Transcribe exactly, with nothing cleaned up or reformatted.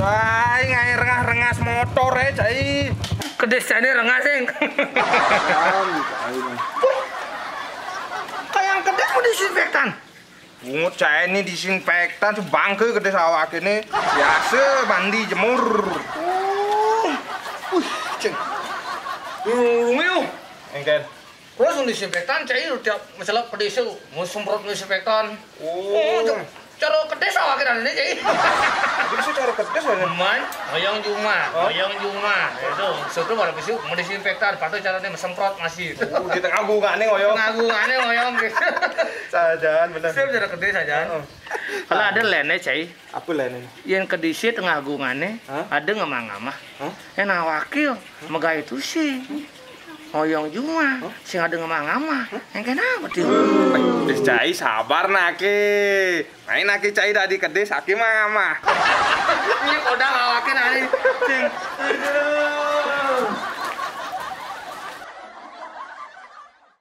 Cai, ngaé rengas-rengas motor é, Cai. Kedis cainé rengas, Cing. Kayak kedis mau disinfektan. Bungut cai ini disinfektan, sebangke kedis awak ini. Biasa mandi jemur. Uh, Cing. Lu, lu, lu. Engken. Terus disinfektan, cai tiap masalah kedis itu, mau semprot disinfektan. Oh, cara kedis awak ini, cai. Jadi sih cara kedis aja. Man, ngoyong juma, ngoyong juma. Itu, sudah baru besok mau disinfektan, patut caranya semprot masih. Oh, di tengah bunga nih ngoyong. Tengah bunga nih ngoyong gitu. Sajan, bener. Siap cara kedis saja. Kalau ada lainnya, cai. Apa lainnya? Yang kedis tengah gungané, ada ngamah-ngamah. Hah? Yang wakil, megai itu sih. Ngoyong juma, sing ada ngamah-ngamah. Yang kenapa tuh? Wis cai sabar nake. Main nake cai dari kedis, aki mah ngamah. Ini kodang awakin hari. Cing. Aduh.